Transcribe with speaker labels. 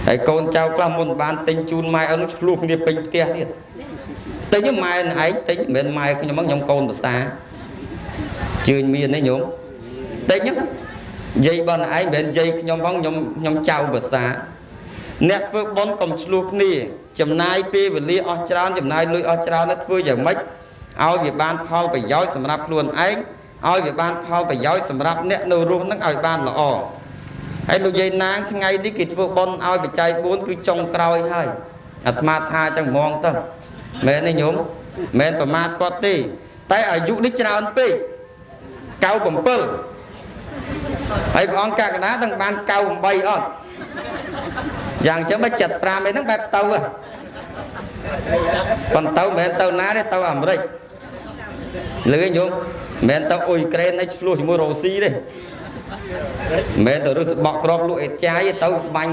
Speaker 1: ហើយកូនចៅខ្លះមុនបានទិញជូនម៉ែឪនោះ ឆ្លោះគ្នាពេញផ្ទះទៀត ទិញម៉ែឯងទិញ មិនមែនម៉ែខ្ញុំ ខ្ញុំកូនភាសាជឿញមានទេញោម ទិញយាយបងឯង មិនមែនយាយខ្ញុំផង ខ្ញុំចៅភាសា។ អ្នកធ្វើបុណ្យកុំឆ្លោះគ្នា ចំណាយពេលវេលាអស់ច្រើន ចំណាយលុយអស់ច្រើន ធ្វើយ៉ាងម៉េចឲ្យវាបានផលប្រយោជន៍សម្រាប់ខ្លួនឯង ឲ្យវាបានផលប្រយោជន៍សម្រាប់អ្នកនៅរស់នឹងឲ្យបានល្អ។ ហើយលោកយាយណាង ថ្ងៃនេះគេធ្វើបុណ្យឲ្យបច្ច័យ4 គឺចុងក្រោយហើយ អាត្មាថាចឹងហ្មងទៅ មែនទេញោម? មែនប្រមាថគាត់ទេ តែអាយុនេះច្រើនពេក 97 ហើយព្រះអង្គកកណាទាំងបាន98អត់យ៉ាងចឹង បើ75អីហ្នឹងបែបទៅ ប៉ុន្តែមិនមែនទៅណាទេ ទៅអាមេរិកលឺញោម មិនមែនទៅអ៊ុយក្រែនឲ្យឆ្លោះជាមួយរុស្ស៊ីទេ មិនមែនទៅរឹសបកក្របលក់អេចាយទៅ បាញ់